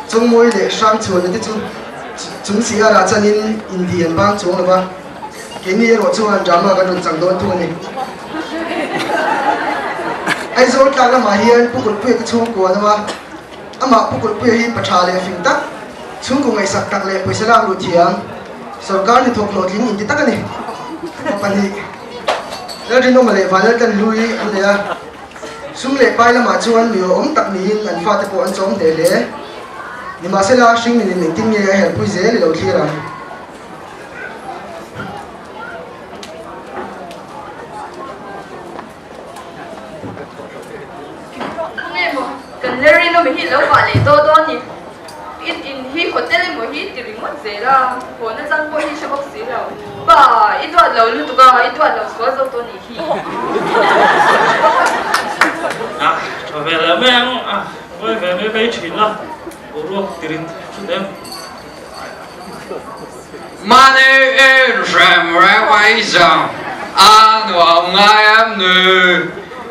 Chawngmawi leh Hrangchhuana te chu chung si arah chanin indi an bang chuang lo va, keini erawh chuan drama kan rawn chang dawn thung a ni. Aizawl tlak lamah hian Pu Kulhpuia te chhungkua an awm a, amah Pu Kulhpuia hi pa tha leh fing tak, chhungkaw ngaihsak tak leh pawisa lak luh thiam, sorkar hnathawk hlawhtling inti tak a ni. Pa Lalrinawma leh Vanlaltlanhlui an nei a. Sum leh pai lamah chuan mi awm tak niin an fate pawh an chawm hle hle. Nimahsela, hringminin engtin nge a herpui zel i lo thlir ang? Khawnge maw kan Lerino mi hi lo vah leh daw dawn ni? In in hi hotel emaw hi ti ringawt zel a, haw na chang pawh hi hre bawk si lo. Pa, i duat lo lutuk a, i duat lo sual zo tawh nih hi. A, tha ve leh mai ang a, ngawi ve mai mai thin a, boruak tirit thut em? Mahni inhrem reng mai zawng a nuam ngai em ni?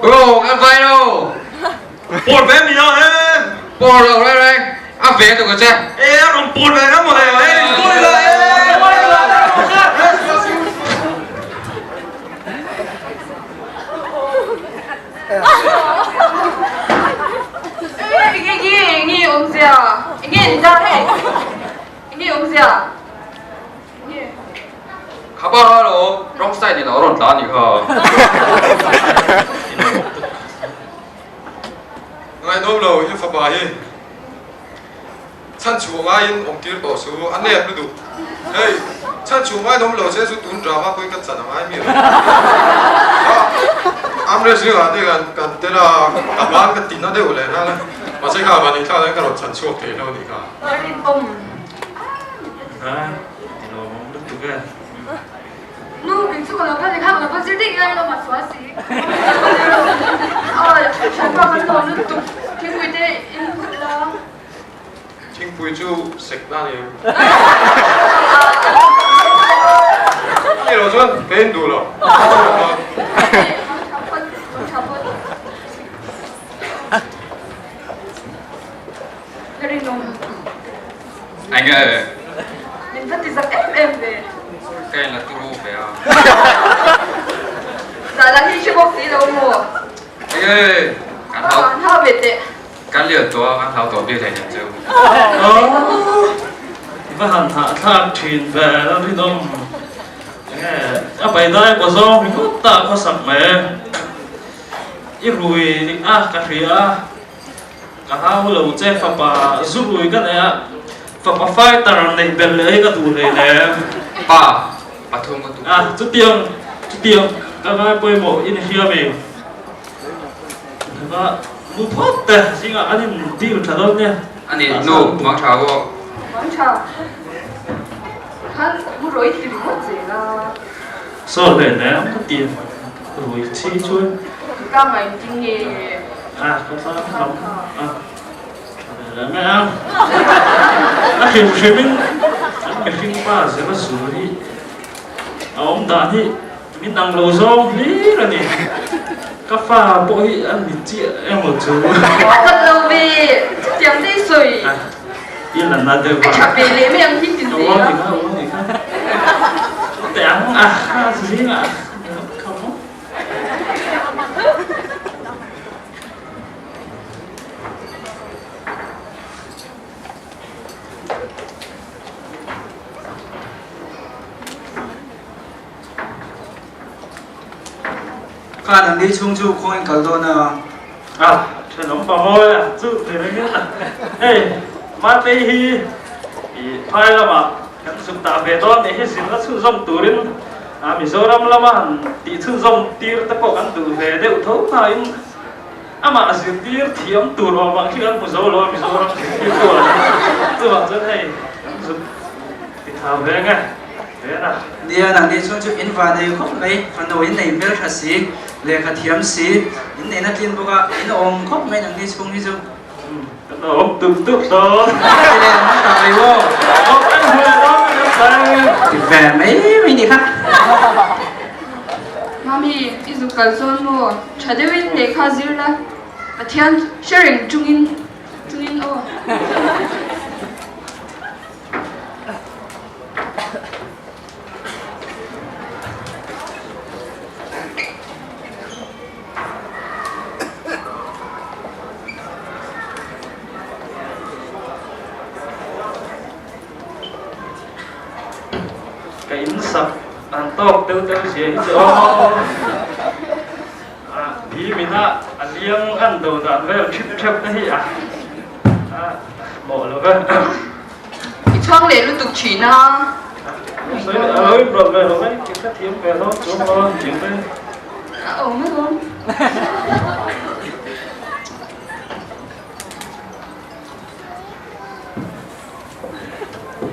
Aw, kan vai lo! Pawr ve mi a e! Pawr lo reng reng, a ve tuk a che. E a rawn pawr ve ngam mawle e! Pawr ila e! Pawr ila e! Enge enge enge awmzia? Enge ni ta hei? Enge awmzia? Enge? Kha pa kha lo wrong side in a rawn tla a nih kha. Ngaihnawm lo i fapa hi chhan chhuah ngaiin awm tir tawh su a nep lutuk. Hei chhan chhuah ngaiin awm lo se chu tun drama pawhin ka chan a ngai mi lo. Amrest ringah te kan kan tel a ka ban ka tina deuh leh nghal a mahse kha van inthlak hian ka rawn chhan chhuak thei lo a nih kha. Ti lawmawm lutuk e. Nu, kei chu ka lo kal leh kha, ka lo kal zir daih lai lo mah sual si. Aw, thianpa kan lawm lutuk, thingpui te in phut la. Thingpui chu sek na ni em? Ni lo chuan ka en duh lo. Eng nge? Min va ti zak em em ve. Ka en la turu ve a. Zah lah hi hre bawk si lo maw? Eng nge? Kan hau. Kan hau ve teh. Kan lian tawh a, kan hau tawh bik hlei nem cheu. I va han hahthlak thin ve Lalrinawm. Eng nge? A paidai kaw zawng ringawt ta khawsak mai. I rui a ka hria a. Ka hau lo che fapa zu rui ka nei a, fapa fighter neih belh leh hi ka duh hlei le. Pa, pathum ka duh. A, chutiang, chutiang ka ngai pawimawh i ni hria mi? Va mu phawt te zingah an in deal tha dawn nia. A ni, nu, mang tha pawh. Mang tha. Khan mu rawih ti ringawt zel a. Saw hle hle ang ka ti rui chi chuan. Ka ngaih ti nge. A ka tlang lam a tha ve leh mai a. A hrim hrim in an mihring pa zira zur hi a awm dan hi min ang lo zawng hlir a ni. Ka fa pawh hi a ni chiah emaw chu. A that lo ve chutiang te i sawi. I la na deuh a. A tha ve leh mai ang hi ti zel a. Ka uang ni kha Teh ang a kha zingah ka maw. Khan an ni chhung chu khaw in kal dawn a. A thenawm pa mawi a chu ve reng in hei Matei hi i phai lamah kan zuk dah ve dawn nih hi zirna chhunzawm turin a Mizoram lama han tih chhunzawm tir te pawh kan duh ve deuh tho hnain amah zirtir thiam tur awm ang khi kan hmu zo lo a Mizoram zirtirtu ah chuvang chuan hei kan zuk ti thau ve ang e. Nia, nangni chhung chu in va nei khawp mai, fanu in nei hmel tha si, lehkha thiam si, in neihna tlin bawk a, in awm khawp mai nangni chhung hi chu. Kan awm tuk tuk sawn. Ti leh ang ta mai aw. Awm kan hmu leh dawn ka kan sawi. Ti ve mai mai ni kha. Mami, i zuk kal chuan maw tha deuhin lehkha zir la, Pathian hre reng chungin chungin aw. sak an tawk deuh deuh zia hi chu aw. Bi mina a liang an do dan vel thip thep te hi a mawh lo ve. I chhuang leh lutuk thin a. Sawi a lo inrawlh ve lo mai, ka thiam ve lo chuang lo a tih mai. A awm alawm.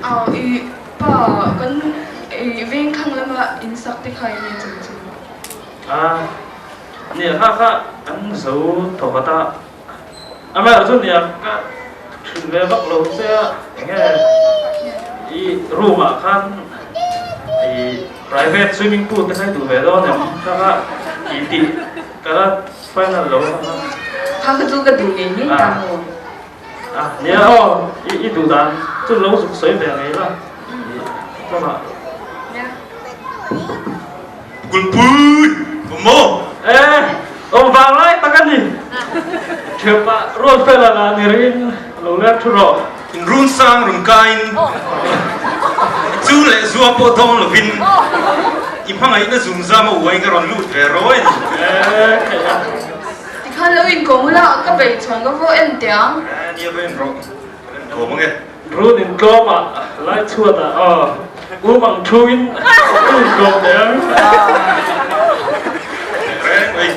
Aw i pa kan i veng khang lama in sak te kha enge chang chu? A nia kha kha an zo thawk ata amaherawh chu nia ka hrilh ve vak lo che a enge i room ah khan i private swimming pool te kha i duh ve dawn em kha kha i tih ka la final lo kha kha. Kha kha chu ka duh ngei ngei ta maw? A nia aw i duh dan chu lo zuk sawi ve ngei la i tlawmah. Nia. Kulpui! Awm maw? E, awm vang lai tak a ni. Thianpa rual fel a la ni ringin lo leng thu rawh. In run sang run kaiin chu leh zua pawh dawng lovin i hmangaihna zungzam a uai ka rawn lut ve rawi a ni. E, theih a. Tikhan lo inkawm ula, ka bei chhawn ka vaw en teh ang. E, nia va en rawh. Ka en kawm ange. Run in tlawm ah lai chhuat ah aw um ang thu in run tlawm teh ang. Reng reng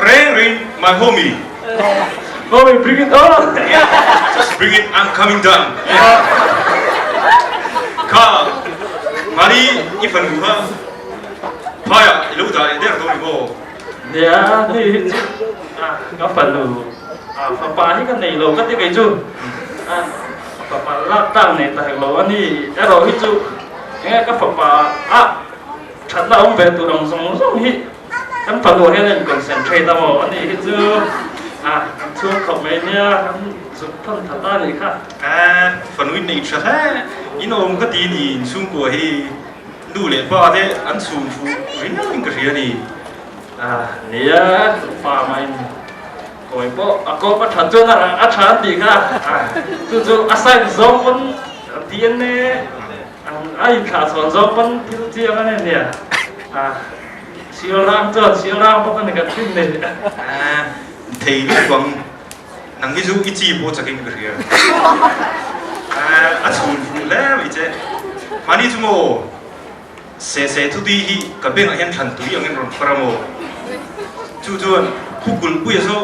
reng reng my homie. Homie bring it on. Just bring it I'm coming down. Kha mari i fanu kha phai ah i lo dah leh der dawn ni maw? Nia hei hi chu ka fanu fapa hi ka nei lo ka ti kei chu fapa lak tlang nei ta hek lo a ni erawh hi chu enge ka fapa a thatna awm ve tur ang zawng zawng hi kan fanu hian a in concentrate a maw a ni hi chu kan chhung khawp mai nia kan zuk thawn that a nih kha. Fanu in nei tha hle in awm ka ti ni inchhungkua hi. Nu leh pa te an chhum fuh ringawt in ka hria a ni. Ah nia pa mah in kawi pawh a kawp a that chuan a rang a tha an tih kha chu chu a sign zawng pawn DNA ang a inthlah chhawn zawng pawn thil chiang a ni nia ah sial rang chuan sial rang bawk a ni kan thin ni. Ah thei lutuk ang nang hi chu i chi pawh chakin ka hria a chhun fuh hle mai che mahni chu maw se se thutui hi ka bengah hian thlan tui angin rawn far a maw chu chuan Phukulpuia saw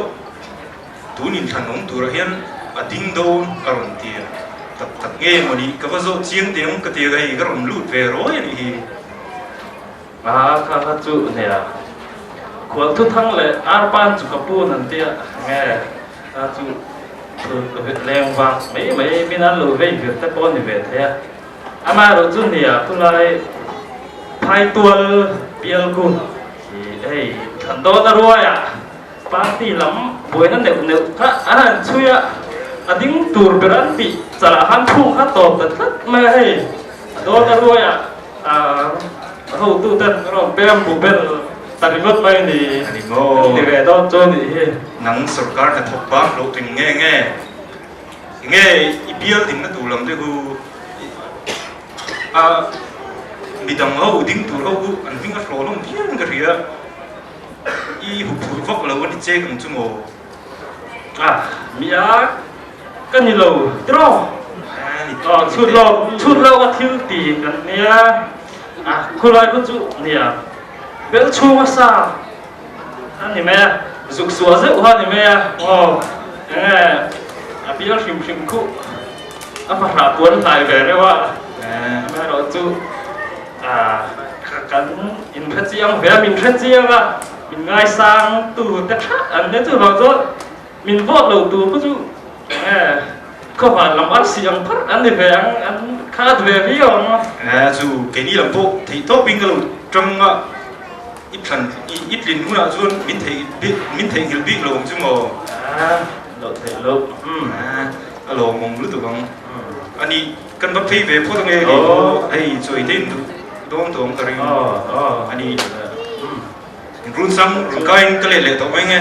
tun inthlan awm turah hian a ding dawn a rawn ti a tak tak nge mawni ka va zawh chiang teh ang ka ti a hei ka rawn lut ve rawi a nih hi. A kha kha chu nia khual thu thang leh arpan chu ka pu nan tia nge a chu leng vang mai mai min an lo vei vir te pawh ni ve thei a amaherawh chu nia khulai phaitual pial khu hei thlan dawn a ruai ah party lam buaina neuh neuh kha an han chhui a a ding tur ber an tih chalah khan khung kha tawp ta tlat mai a hei a dawn a ruai ah. A hotu ten rawn pem bu bel ta ringawt mai a ni. A ni maw? Ti ve dawn chu a nih hi. Nang sorkar hnathawk bak loh tling nge nge? Nge i bial dingna tur lam te khu a midang ho ding tur ho khu an hming a hlawh hlawm viau in ka hria. I huphurh vak lo a ni chek ang chu maw? A mi a ka ni lo tiraw? Aw chhut lo chhut lo a thil ti kan nia a khulai khu chu nia bel chhung a sa a ni mai a zuk suah zeuh kha a ni mai a aw enge a bial hrim hrim khu a fahrah puan hlai ve reuh a amaherawh chu a kan inhre chiang ve a min hre chiang a. Min ngaisang tu te thak an nia chuvang chuan min vote lo tur kha chu enge khawvan lam arsi ang pharh an ni ve ang an khat ve viau ang a. E chu keini lam pawh theih tawp in ka lo tang a i thlan i tlin hunah chuan min theih bik min theihnghilh bik lo ang chu maw? A lo theih loh umm. A lawmawm lutuk ang a ni kan va phei ve phawt ange kei pawh hei chawi te in duh dawn tawh ang ka ring a ni. Run sang run kaiin ka let leh tawh mai nge.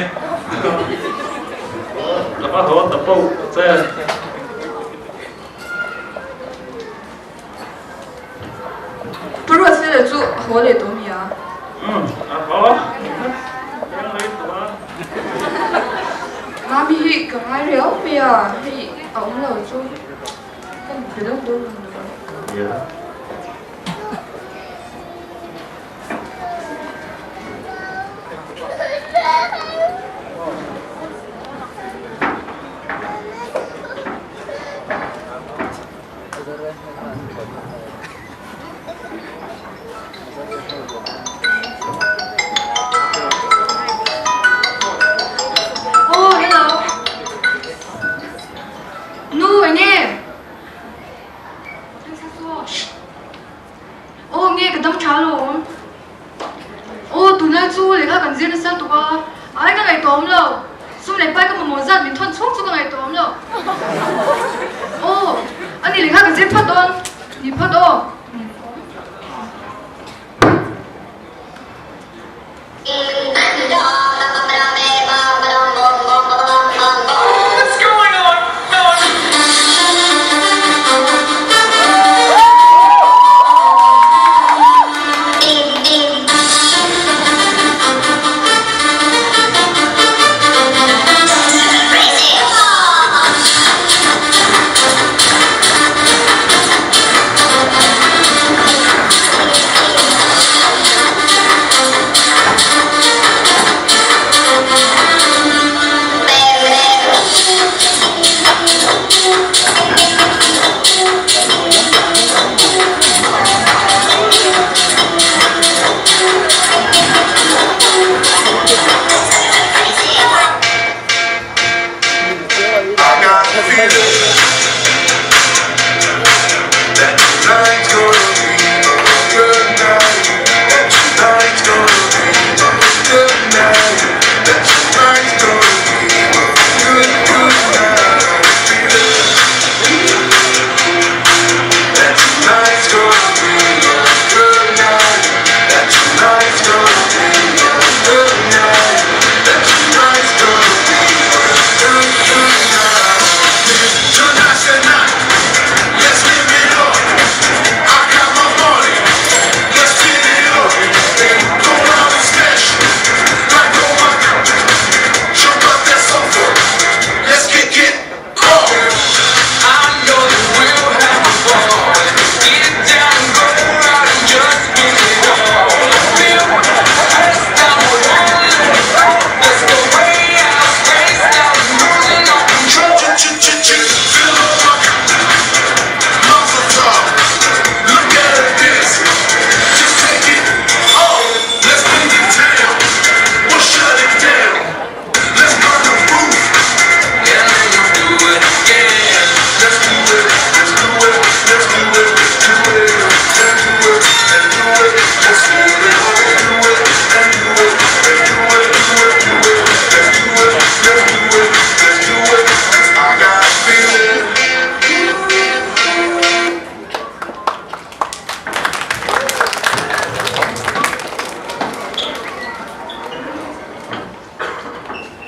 Ka va haw ta poh che. ka ngai riau mai a, hei a awm lo chu ka be lawk dawn lo ni. Nia. Oh, hello. Nu, enge? Oh, nge ka dam tha alawm. Oh, tunlai chu lehkha kan zir nasa tuk a, ai ka ngaihtuah awm lo. Sum leh pai ka mamawh zat min thawn chhung chu ka ngaihtuah awm lo. Oh, ani lehkha kan zir phawt dawn. Ni phawt aw.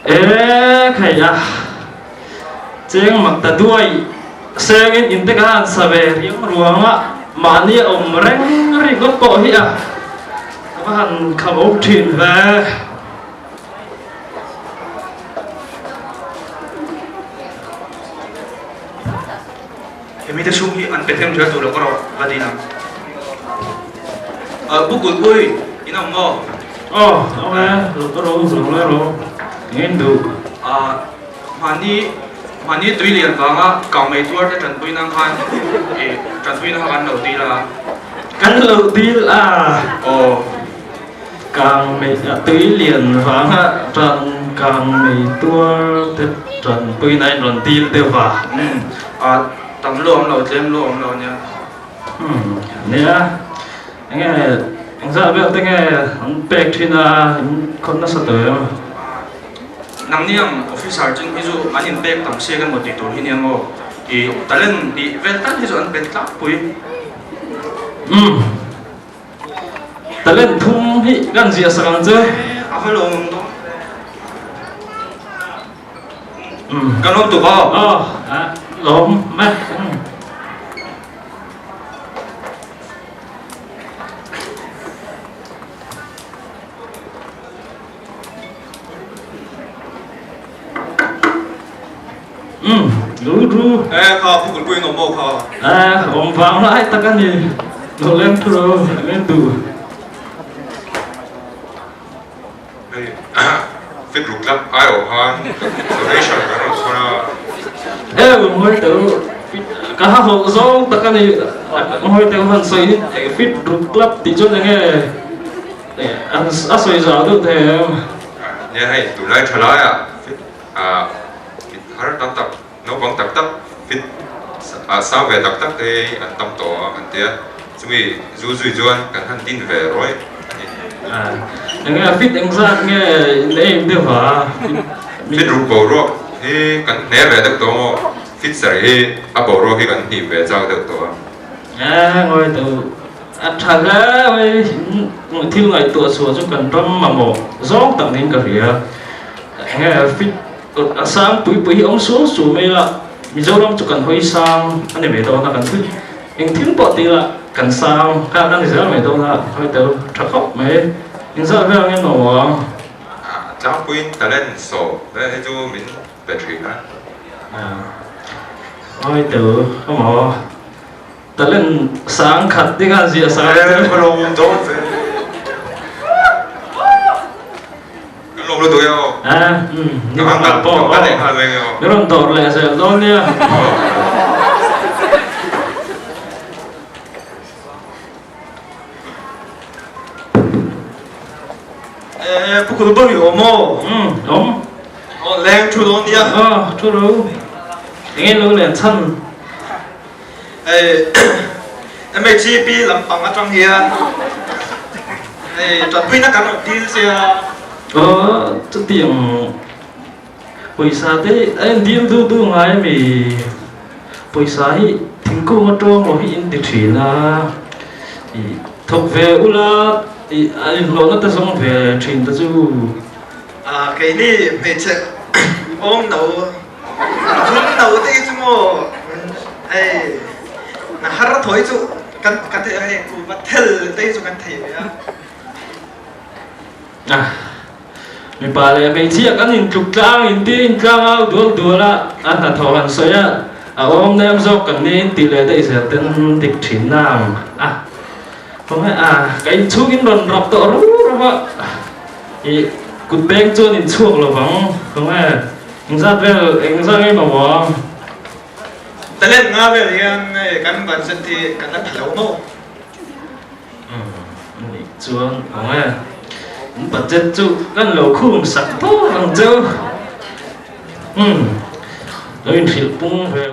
E khai a cheng mak ta duai sengin in te khan sa ve riang ruanga mahni a awm reng ringawt pawh hi a ka va han kham awm thin ve. Hemi te chhung hi an pe them zel tur lo ka rawh va dil ang. Pu Kulpui, in awm maw? Aw, awm e, lo ka rawh, lo le rawh, eng in duh? Mahni, mahni tui lian vanga kangmei tuar te tanpui nan khan i tanpuina kha kan lo dil a. Kan lo dil a? Aw. Kangmei, tui lian vanga tan kangmei tuar te tanpuina in rawn dil deuh va. Umm, a tam lu awm lo, tlem lu awm lo nia. Umm, nia, enge engzah vel te nge an pek thin a, in khawn nasa tawh em? Nangni ang officer chin hi chu an inpek tam siak emaw tih tur hi nia maw? I talent tih vel tal hi chu an pe tlangpui. Umm. Talent thum hi kan ziah sak ang che. A va lawm dawn. Kan lawm tuk aw. Aw, lawm mai. Umm, lu ru. E kha pu kulpui in awm maw kha? E, awm vang lai tak a ni. Lo leng thu lo, leng duh. Hei fit ruk tlak ai awh khan donation kan rawn chhawn a. E ngawi teu fit ka ha hawlh zawng tak a ni. Ngawi teu han sawi hi fit ruk club tih chuan enge a sawi zau deuh thei em? Nia hei tunlai tha laiah fit ah fit har tam tak naupang tak tak fit ah sang ve tak tak te hi an tam tawh a kan tia chumi zu zui chuan kan han din ve rawih a ni. Enge a fit engzat nge in aim deuh a? Fit ruk boruak hi kan hne ve deuh tawh maw? Fit sarih hi a boruak hi kan hnim ve chak deuh tawh a. Ngawi deuh a tha hle mai thil ngaihtuah chhuah chu kan ram mamawh zawng tak niin ka hria. Enge fit a sang pui pui hi awm suau suau mai la, Mizoram chu kan hawi sang a ni mai dawn a, kan thil eng thil pawh ti la kan sang kha a ni zel mai dawn a, hawi tel tha khawp mai. Engzat vel nge nuam? Tlangpuiin talent sawh vel hi chu min pe thin a. Hawi tel ka maw? Talent sang khat ding a ziah sang. He ka lawm dawn ve. Kan lawm lutuk e aw. A ni ka kal pawh ka leh nghal mai nge aw. Min rawn dawr leh zel dawn nia. Eh pu kul ber i awm aw. Um awm. Aw leng thu dawn nia. Aw thu lo. Enge lo len chhan. Hei MHCP lampang atang hian hei tanpuina kan rawn dil che a. Aw chutiang pawisa te a en dil duh duh ngai ami pawisa hi thingkung atawng lo hi in ti thin a ih thawk ve ula ih a inhlawhna te zawng ve thin te chu. A keini hmeichhe awm no. Zun no te hi chu maw hei na har thawi chu kan kan thei hei kuhva thel te hi chu kan thei ve a. Ah mipa leh hmeichhia kan intluk tlang in ti in tlang au dual dual a a hnathawh han sawi a a awm nem zawk kan ni in tih leh daih zel ten dik thin nang a khawnge a ka inchhung in rawn rap tawh ru ru a ih kut beng chuan in chhuak lovang khawnge. Engzat vel, engzat nge mamawh a? Talent nga vel hian kan budget hi kan la pha lo maw? Umm anih chuan awm e. In budget chu kan lo khum sak tawk ang cheu. Umm lo inhrilh pung ve.